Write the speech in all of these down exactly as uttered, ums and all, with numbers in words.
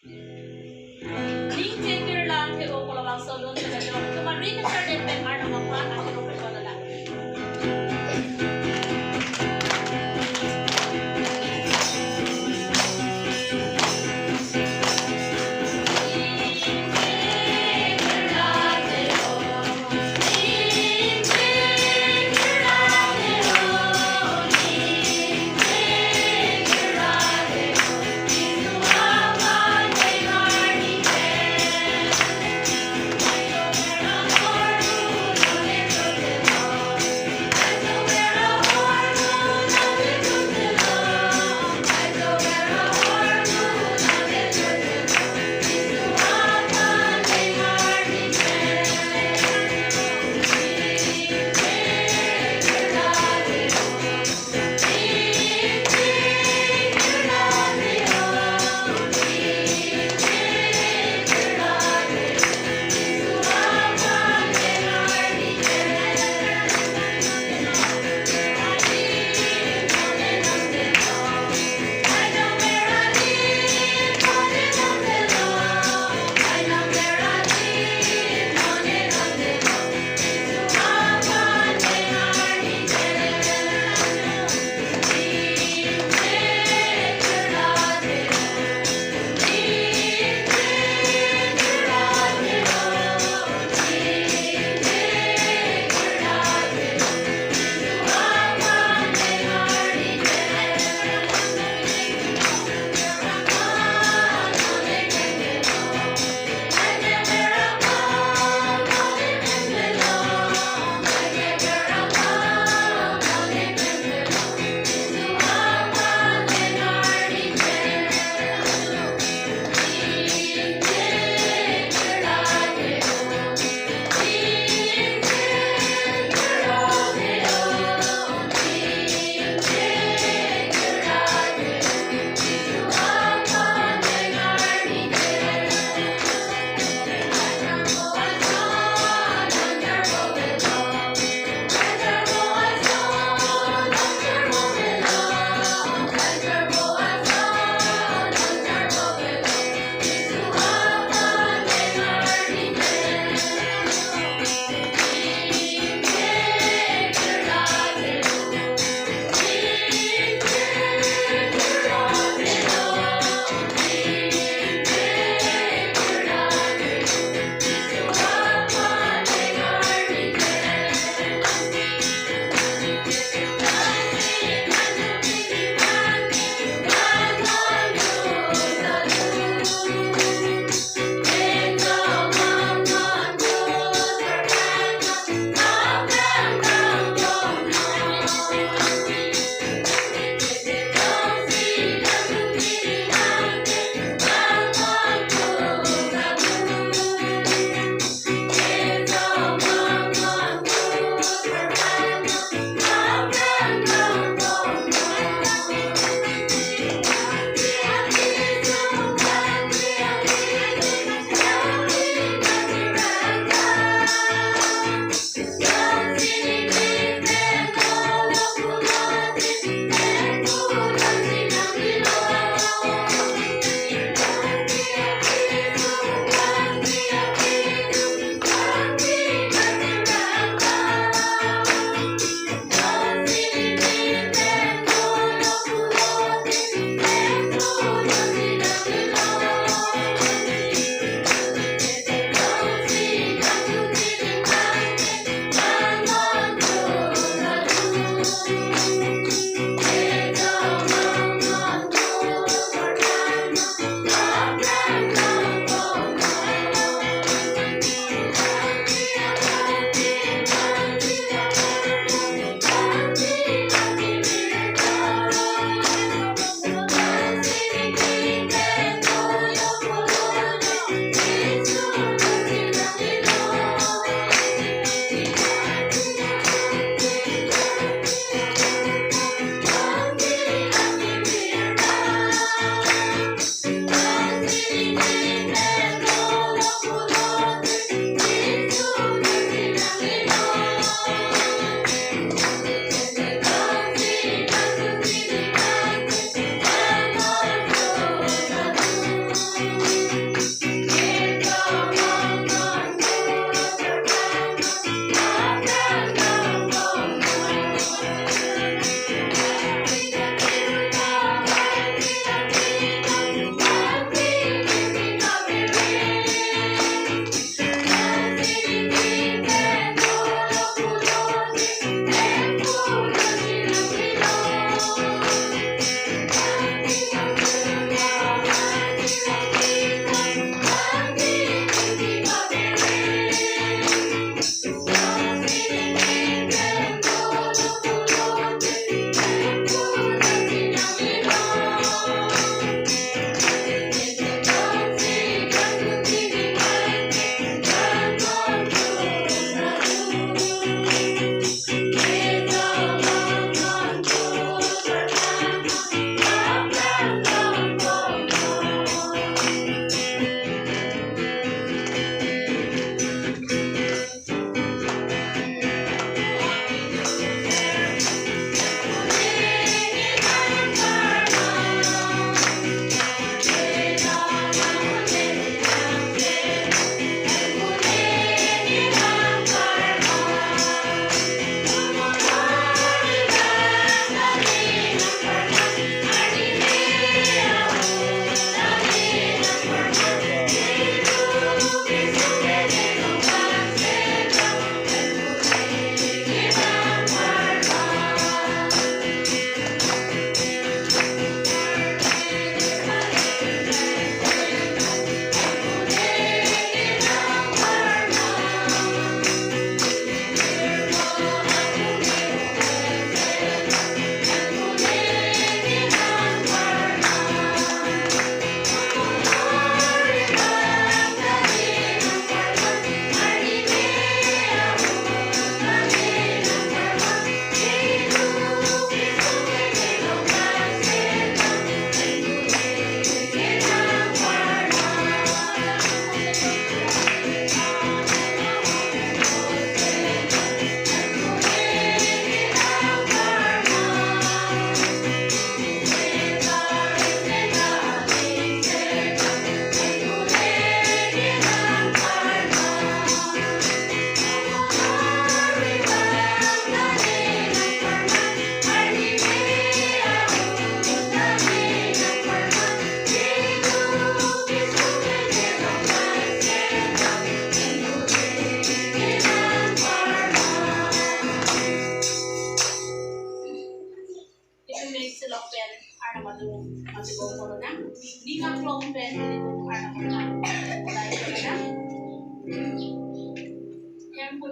Ningje kirla the-o pu labangso dun chelo, kemari kachar den pen Arnam aphan ahero pekon ala.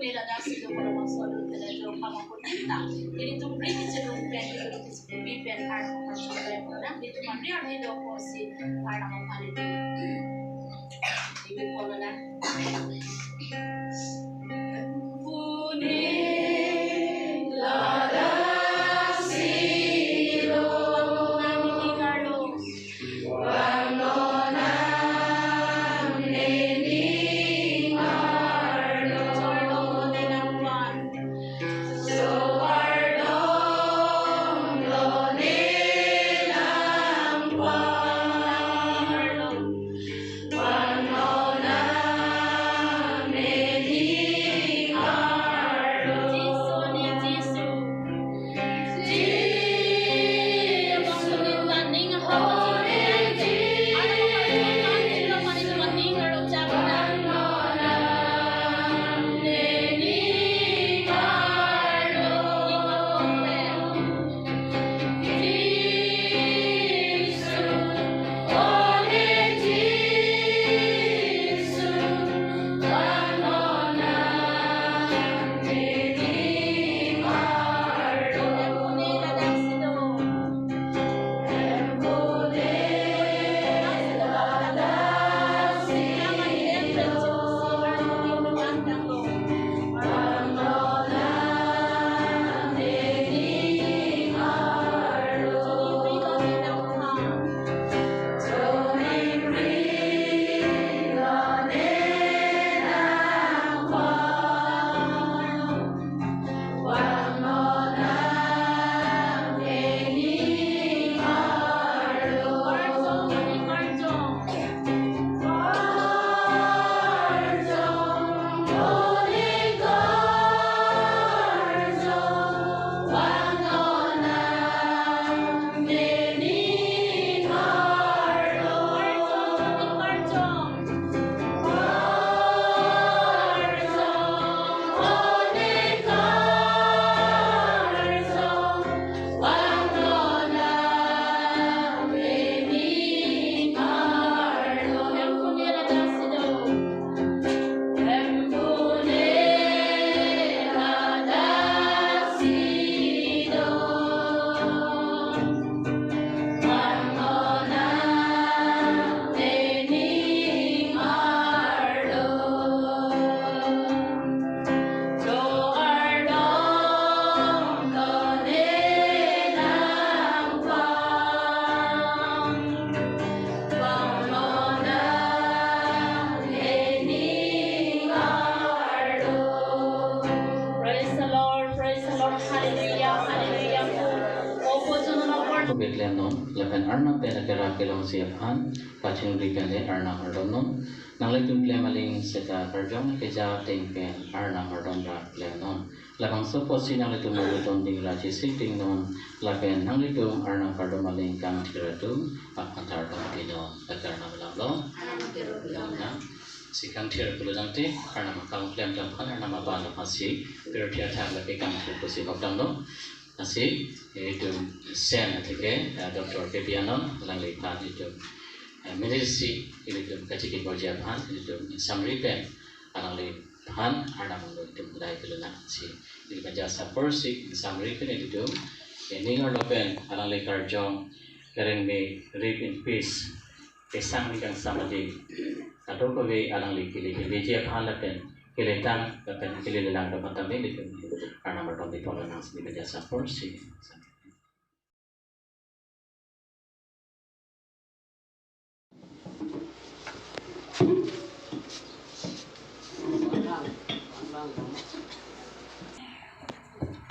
Pela dasi do kono bangso do pela do kama ko tinta. Ilitum beri kecil pen ilitum kecil pen Arnam aphan chonai pona ilitum amri amri do kosi Arnam aphan ilitum. Ibu pona na. Pune la dasi do. Nang ikar do. Praise the Lord, praise the Lord, hallelujah, hallelujah. Opo jono nokor. Bethlehem non, lapen Arnam pen akera kelongsi aphan, kachingri pen le Arnam ardom non. Nanglitum klem aling seta karjong keja ateng pen Arnam ardom ra klem non. Labangso apotsi nanglitum nangtum ding ra chesik ding non, lapen nanglitum Arnam kardom aling kangthir atum aphan ta ardom pinon, la Arnam alam lo. Amen. Si kangthir pulo jangte, Arnam akam klemdam aphan, Arnam aban aphansi, pirthe athak lake kangthir pusi hokdam lo. Lasi, itum sen atheke, eh, Doctor K P Anon, alangliphan itum, eh, menelsi, itum kachiki korji aphan, itum samri pen, alangliphan, Arnam along itum dai keluna si. Itum kajasa porsi, samri pen itum, eh, ning arlo pen, alangli karjong, kereng me, rip in peace, kesang ni kang samadi, kadokave alangli kele keleji aphan lapen, keletang lapen, kelelelang dapat tame itum, Arnam ardom pipon nang sini kajasa porsi.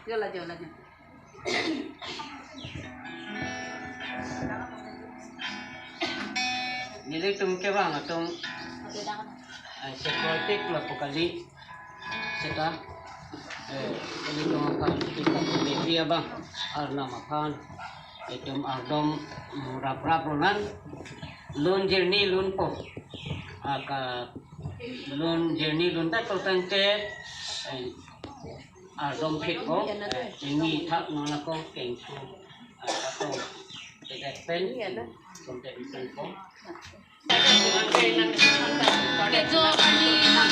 Jola, jola, jola. Nelitum kevang atum, eh, sekolah tik lapu kali seta, eh, nelitum aphan kita beri abang Arnam aphan itum ardom, mm, rap rap ronan lun jirni lun po aka lun jirni lun tak ko tangte, eh, ardom phit ko, eh, ini thak nona ko kengku, eh, kato, tidak pen, konten pen ko. Kejo ani nang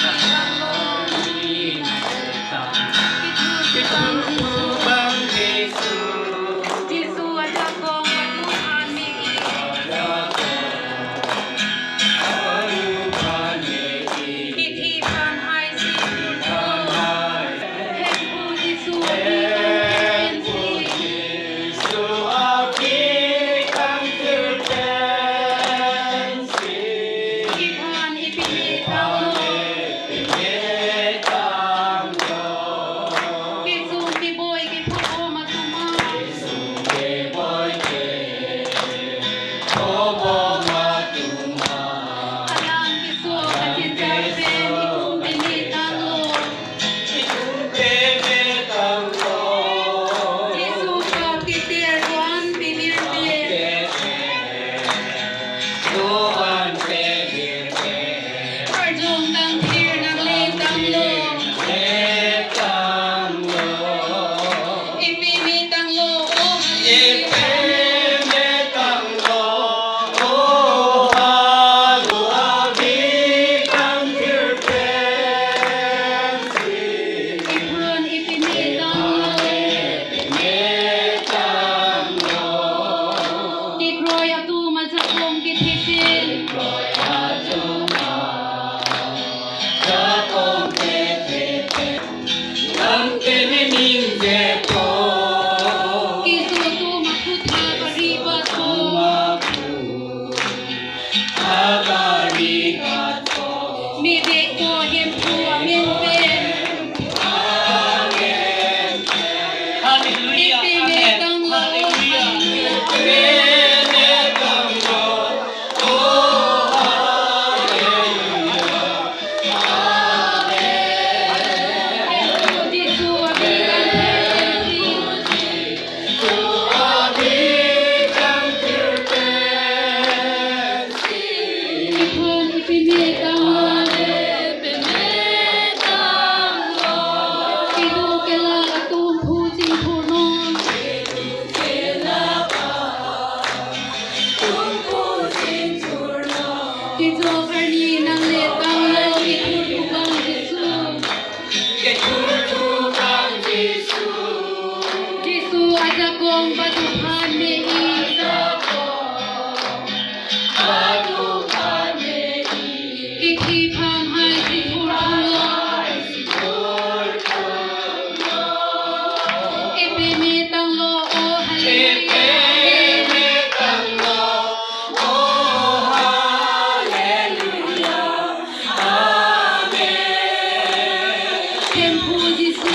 Hemphu Jisu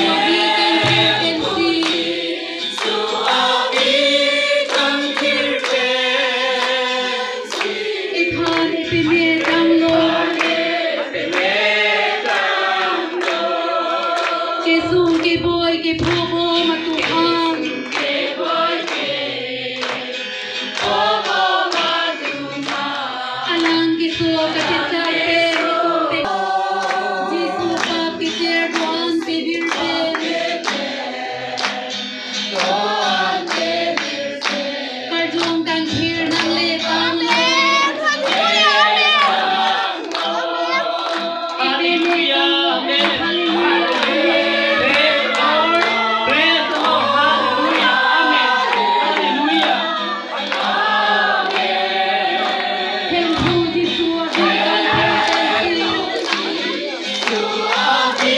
avi kangthir pensi. Iphan ipime damlo. Kesung keboi kepho bom atum an. Alang keso kachechak pen Jisu pap keter do-an pevir pen. Karjong kangthir nangle tanglo. Hallelujah. Amen. Hallelujah. Praise God. Praise the Lord. Hallelujah. Amen. Hallelujah. Hemphu Jisu avi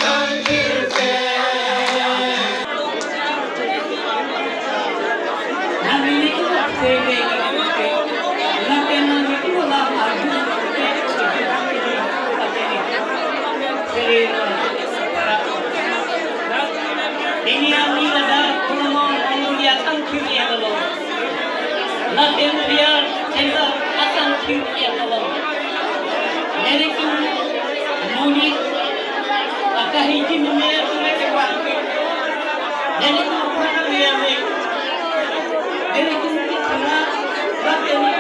kangthir pensi. Ini yang ni ada kurma yang dia tangkir yang lo. Latin dia center akan kir yang lo. Neriku muni akahi jin muni. Neriku pura yang ni. Neriku pura Latin muni.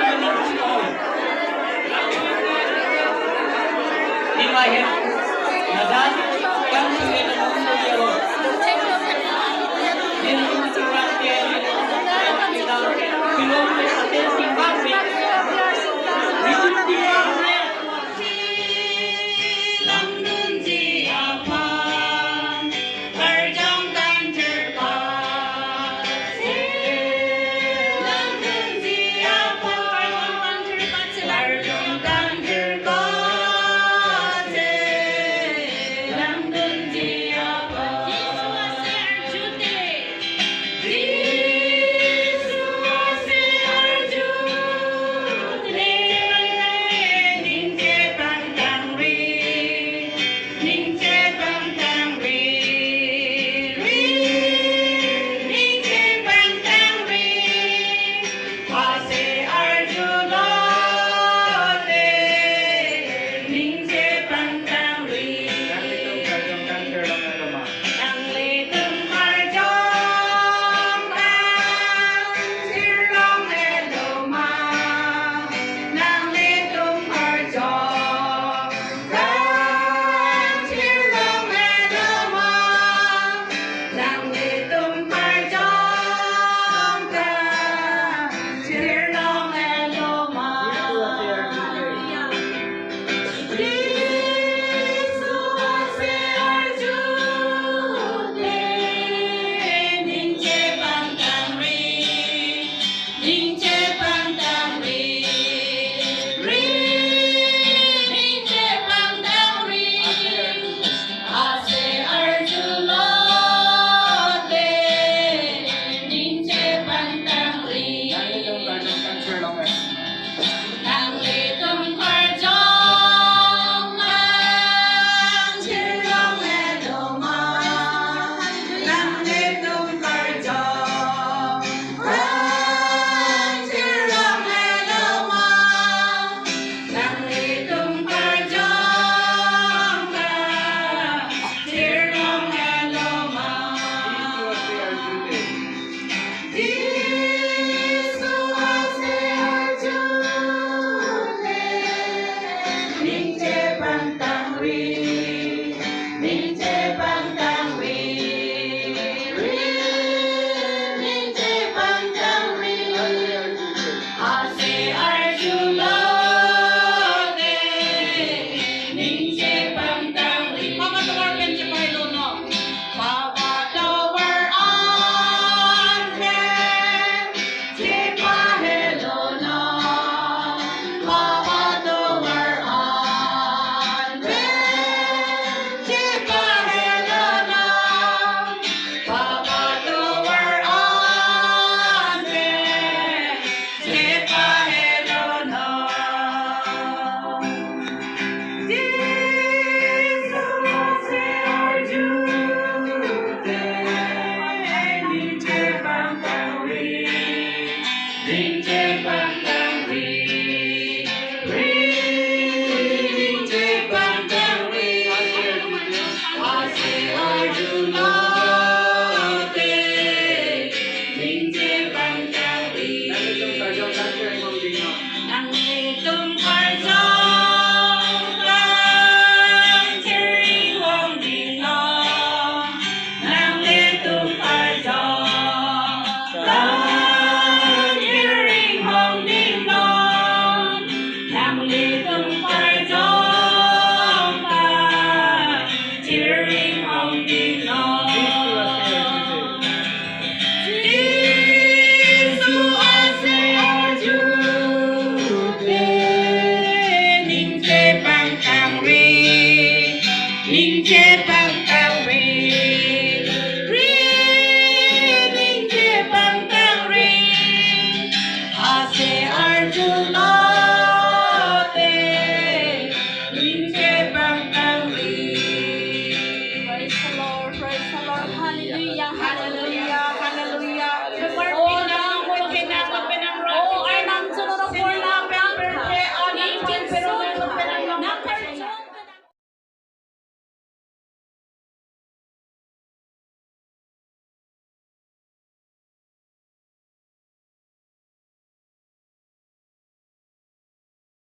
Bang kami